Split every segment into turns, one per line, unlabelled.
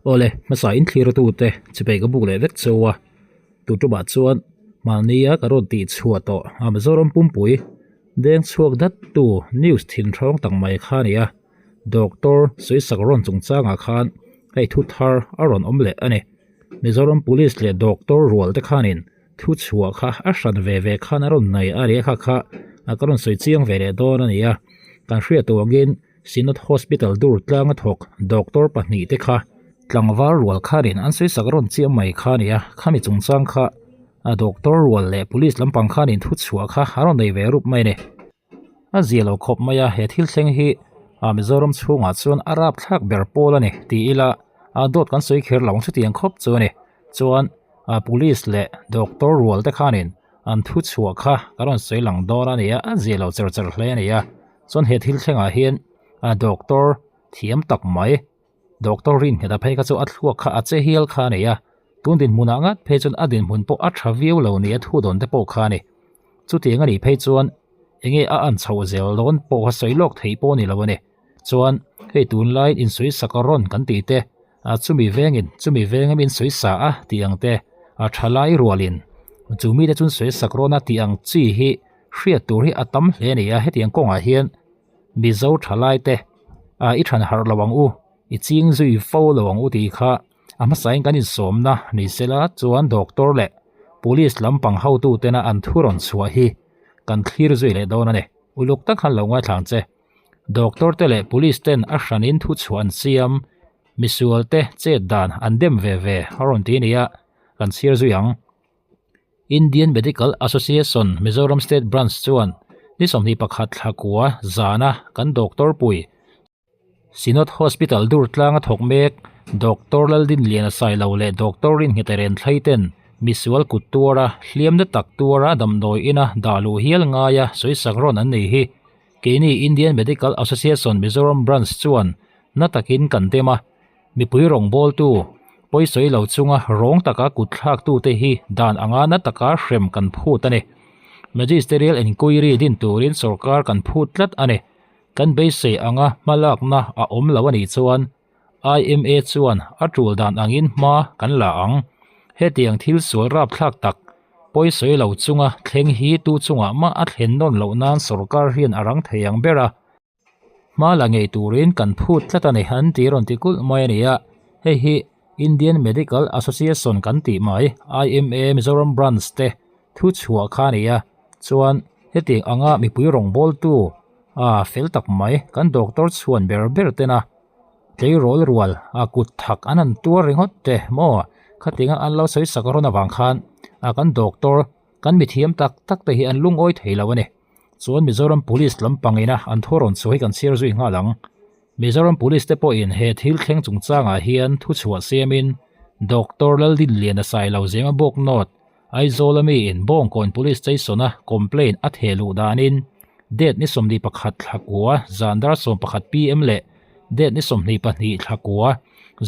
Awle, hmasa in thlir tute chipei ka buk leh vek cheu a, tu tumah chuan mahnia ka rawn tih chhuah tawh a Mizoram pumpui deng chhuak dat tu news thin hrang tak mai kha a ni a, Doctor Sawisak rawn chungchangah khan hei thu thar a rawn awm leh a ni. Mizoram Police leh Doctor rual te khanin thu chhuah kha a hran ve ve khan a rawn nei a ni a kha kha a ka rawn sawi chiang ve leh dawn a ni a, kan hriat tur angin Synod Hospital dur tlanga thawk doctor pahnih te kha tlangval rual khanin an sawi sak rawn chiam mai kha a ni a, khami chungchang kha a doctor rual leh police lampang khanin thu chhuah kha a rawn nei ve rup mai a ni. A zia lo khawp mai a, he thil thleng hi ah Mizoram chhungah chuan a rap thlak ber pawl a ni tih ila ah dawt kan sawi kher lo ang chutiang khawp chu a ni. Chuan ah police leh doctor rual te khanin an thu chhuah kha ka rawn sawi lang dawn a ni a, a zia lo cher cher hle a ni a. Chuan he thil thlengah hian ah doctor thiam tak mai Doctor Rinhmeta phei kha chu a thluak kha a che hial kha a ni a, tun dinhmunah ngat phei chuan a dinhmun pawh a tha viau lo ni a thu dawn te pawh kha a ni. Chutiang a nih phei chuan enge a an chhoh zel dawn pawh kha sawi lawk theih pawh a ni lo a ni. Chuan hei tunlaiin insawi sak a rawn kan tih te, a chumi vengin chumi veng ami insawi sa a tih ang te, a tha lai rualin chu mite chu insawi sak rawn a tih ang chi hi hriat tur hi a tam hle a ni a, hetiang kawngah hian Mizo thalai te ah i than harh lo ang u, i ching zui fo lo ang u tih kha a hmasain kan insawmna ni sela chuan doctor leh police lampang hotu tena an thu rawn chhuah hi kan thlir zui leh dawn a ni. Uluk tak khan lo ngaithlang che. Doctor te leh police ten a hranin thu chhuah an siam, misual te chet dan an dem ve ve a rawn ti nia, kan chhiar zui ang. Indian Medical Association Mizoram State Branch chuan ni 21 thla kua zana kan doctor pui Synod Hospital dur tlanga thawk mek Doctor Laldinliana Sailo leh Doctor Rinnghet Renthlei ten misual kut tuara hliamna tak tuara damdawi ina dah luh hial ngaia sawisak rawn an nei hi keini Indian Medical Association Mizoram Branch chuan na takin kan dem a. Mipui rawngbawltu, pawisawi lo chunga rawng taka kut thlaktute hi dan anga na taka hrem kan phut a ni. Magisterial Enquiry din turin sorkar kan phut tlat a ni. Kan beisei anga hmalakna a awm lo a nih chuan IMA chuan a tul dan angin hma kan la ang. Hetiang thil sual rapthlak tak, pawisawi lo chunga thleng hi tu chungah mah a thlen nawn loh nan sorkar hian a rang thei ang ber a. Hma la ngei turin kan phut tlat a ni an ti rawn ti kulh mai a ni a, hei hi Indian Medical Association kan tih mai IMA Mizoram Branch te thu chhuah kha a ni a, chuan hetiang anga mipui rawngbawltu a fel tak mai kan doctor chhuan ber ber tena tleirawl rual a kut thak an han tuar ringawt te maw khatianga an lo sawi sak rawn avang khan a kan doctor kan mithiam tak tak te hi an lungawi thei lo a ni. Chuan Mizoram Police lampang ina an thu rawn chhuah hi kan chhiar zui nghal ang. Mizoram Police te pawhin he thil thleng chungchangah hian thu chhuah siamin Doctor Laldinliana Sailo Zema bawk nawt Aizawl a miin Bawngkawn Police Station-a complaint a theh luh danin date ni 21 thla kua zan dar 11 pm leh date ni 22 thla kua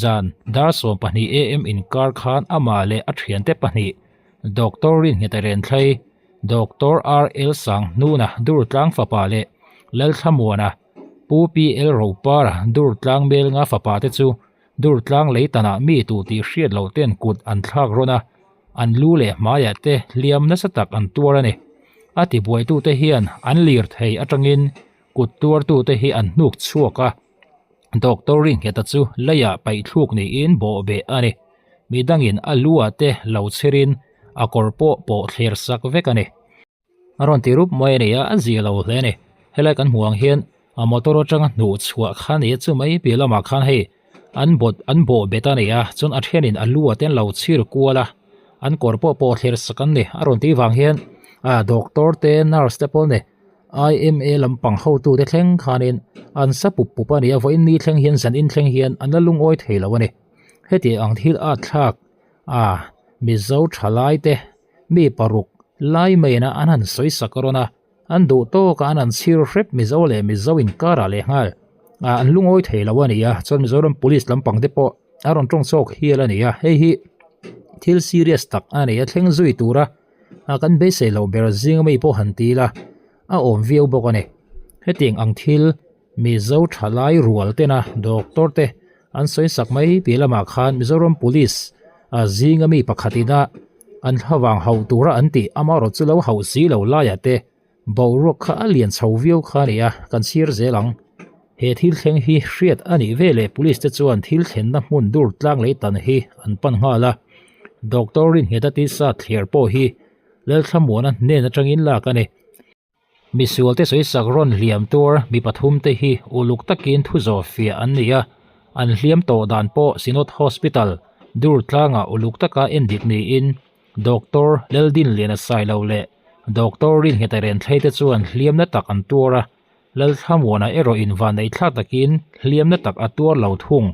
zan dar 12 am inkar khan amah leh a thiante pahnih Doctor Rinnghet Renthlei Doctor RL Sanghnuna Durtlang fapa leh Lalthlamuana Pu PL Ropara Durtlang Melnga fapa te chu Durtlang leitanah mi tu tih hriat loh ten kut an thlak rawn a, an lu leh hmaiah te hliam nasa tak an tuar a ni. A tibuaitute hian an lirthei atangin kut tuartute hi an hnuk chhuak a, Doctor Ringheta chu leiah paihthluk niin bawhbeh a ni. Midangin a lu-ah te lo chhirin a kawr pawh pawh thler sak vek a ni. A rawn ti rup mai a ni a, a zia lo hle a ni. Helai kan hmuh ang hian a motor atanga hnuh chhuah kha a ni a, chu mai piah lamah khan hei an bawt an bawh bet a ni a, chuan a thianin a lu-ah te an lo chhir kual a, an kawr pawh pawh thler sak an ni. A rawn tih vang hian ah doctor te nurse te pawh a ni. IMA lampang hotute thleng khanin an sa pup pup a ni a, vawiin ni thleng hian zan in thleng hian an la lungawi thei lo a ni. Heti ang thil at thlak a Mizo thalai te mi paruk lai maiin a an han sawi sak rawn a, an duh tawk a an han chhir hrep Mizo leh Mizo inkarah leh nghal a an lungawi thei lo a ni a, chuan Mizoram Police lampang te pawh a rawn tawng chhuak hial a ni a, hei hi thil serious tak a ni a, thleng zui tura a kan beisei loh ber zing ami pawh han ti ila a awm viau bawk a ni. Hetiang ang thil Mizo thalai rual tena doctor te An sawi sak mai piah lamah khan Mizoram Police zinga mi pakhat ina an thlavang hauh tura an tih amaherawh chu lo hauh si lo laiah te boruak kha a lian chho viau kha a ni a, kan chhir zel ang. He thil thleng hi hriat a nih veleh Police te chuan thil thlenna hmun dur tlang lei tan hi an pan nghal a, Doctor Rinheta tisa thliar pawh hi Lalthlamuana hnen atangin lak a ni. Misualte sawisak rawn hliam tuar mi pathumte hi uluk takin thu zawh fiah an ni a, an hliam tawh dan pawh Synod Hospital, Durtlangah uluk taka endik niin Doctor Laldinliana Sailo leh Doctor Ringheta Renthlei te chuan hliamna tak an tuar a, Lalthlamuana erawh in vanneihthlak takin hliamna tak a tuar lo thung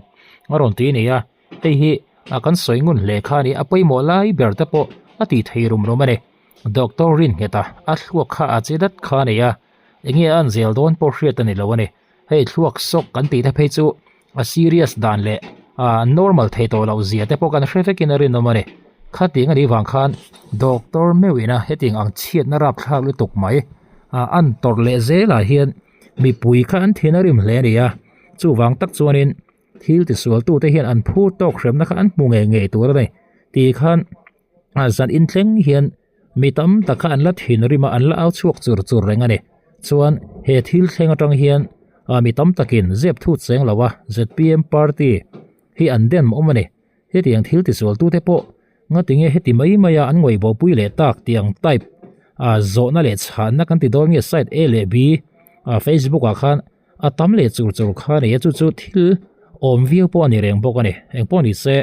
a rawn ti a ni a, hei hi a kan sawi ngun hle kha a ni, a pawimawh lai ber te pawh a tih thei rum rum a ni. Doctor Ringheta a thluak kha a che dat kha a nei a, enge a an zel dawn pawh hriat a ni lo a ni. Hei thluak sawk kan tih te phei chu a serious dan leh a normal thei tawh loh zia te pawh kan hre vekin a rinawm a ni. Khatiang a nih vang khan doctor meuhin a hetiang ang chhiatna rapthlak lutuk mai a an tawrh leh zelah hian mipui kha an thin a rim hle a ni a, chuvang tak chuanin thil tisualtute hian an phur tawk hremna kha an hmu ngei ngei tur a ni tih khan. A zan in thleng hian mi tam tak kha an la thinrim a, an la au chhuak chur chur reng a ni. Chuan he thil thleng atang hian ah mi tam takin zep thut cheng lo a, zpm party hi an dem awm a ni. Hetiang thil tisual tute pawh ngatinge heti mai mai a an ngawih bopui leh tak tiang type ah zawhna leh chhanna kan ti dawn nge side A leh B ah Facebook ah khan a tam leh chur chur kha a ni a, chu chu thil awm viau pawh a ni reng bawk a ni. Engpawh ni se.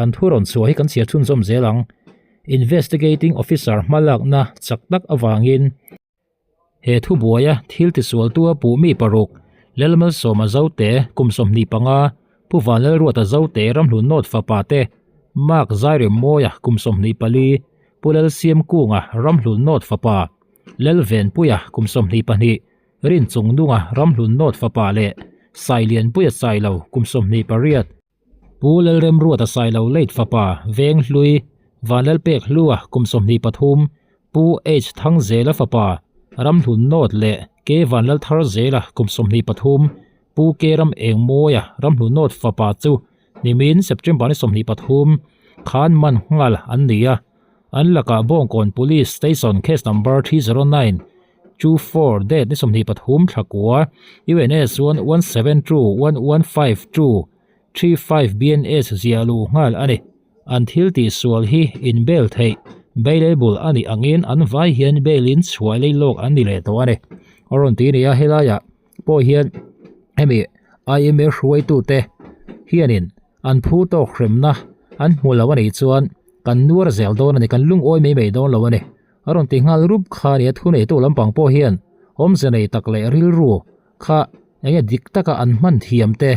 An thu rawn chhuah hi kan chhiar chhunzawm zel ang. Investigating Officer hmalakna chak tak avangin he thubuaia thil tisualtu a puh mi paruk, Lalmalsawma Zote, kum 25, Pu Vanlalruata Zote Ramhlun North fapa te, Mark Zairemmawia, kum 24, Pu Lalsiamkunga Ramhlun North fapa, Lalvenpuia, kum 22, Rinchungnunga Ramhlun North fapa leh Sailianpuia Sailo, kum 28, Pu Lalremruata Sailo late fapa Venghlui, Vanlalpek Hlua kum 23, Pu H Thangzela fapa Ramhlun North leh K Vanlaltharzela kum 23, Pu K Ram Engmawia Ramhlun North fapa chu nimin September ni 23 khan man nghal an ni a. An lakah Bawngkawn Police Station Case Number 309 24 date ni 23 thlakua UNS 1172 1152 35 BNS ziah luh nghal a ni. An thil tihsual hi in bail theih, bailable, a nih angin an vai hian bail in chhuah lei lawk an ni leh tawh a ni. A rawn ti a ni a, helaiah pawh hian hemi IMA hruaitute hianin an phu tawk hremna an hmu lo a nih chuan kan nuar zel dawn a ni, kan lungawi mai mai dawn lo a ni. A rawn ti nghal rup kha a ni a, thuneitu lampang pawh hian awmze nei tak leh rilru kha enge dik taka an hman thiam te,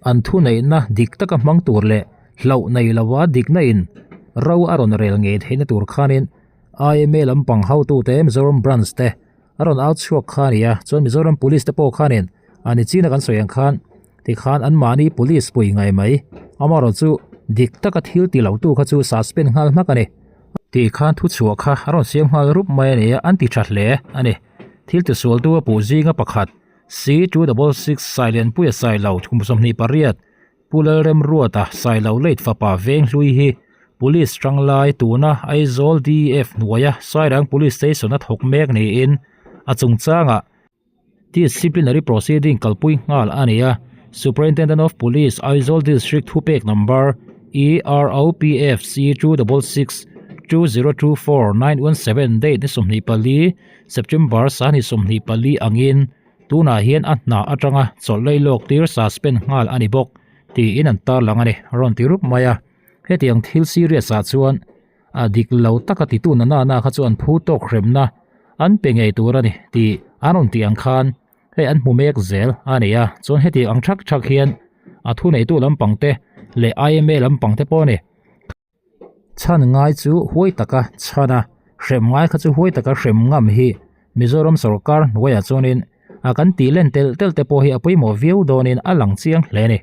an thuneihna dik taka hmang tur leh hlauh nei lova dikna in ro a rawn rel ngei theihna tur khanin IMA lampang hotute Mizoram branch te a rawn au chhuak kha a ni a, chuan Mizoram police te pawh khanin a ni china kan sawi ang khan tikhan anmahni police pui ngai mai amaherawh chu dik taka thil ti lo tu kha chu suspend nghal hmak a ni tih khan thuchhuah kha a rawn siam nghal rup mai a ni a, an ti tha hle a ni. Thil tisualtu a puh zinga pakhat, C266 Sailianpuia Sailo kum 28, Pu Lalremruata Sailo late fapa Venghlui hi Police tanglai tuna Aizawl DEF hnuaia Sairang Police Station a thawk mek niin a chungchangah Disciplinary proceeding kalpui nghal a ni a, Superintendent of Police, Aizawl District thupek number EROPFC 266 2024 917 date ni 24 September sahni 24 angin tunah hian a hna atanga chawlh lei lawk tir suspend nghal a ni bawk tiin an tarlang a ni, a rawn ti rup mai a. Hetiang thil serious ah chuan A dik lo taka titu na na na kha chuan phu tawk hremna an pe ngei tur a ni tih an rawn tih ang khan hei an hmu mek zel a ni a, chuan heti ang thak thak hian a thuneitu lampang te leh IMA lampang te pawh a ni. Chhan ngai chu huai taka chhan a, hrem ngai kha chu huai taka hrem ngam hi Mizoram sawrkar hnuaiah chuanin a kan tih len telh telh te pawh hi a pawimawh viau dawnin a lang chiang hle a ni.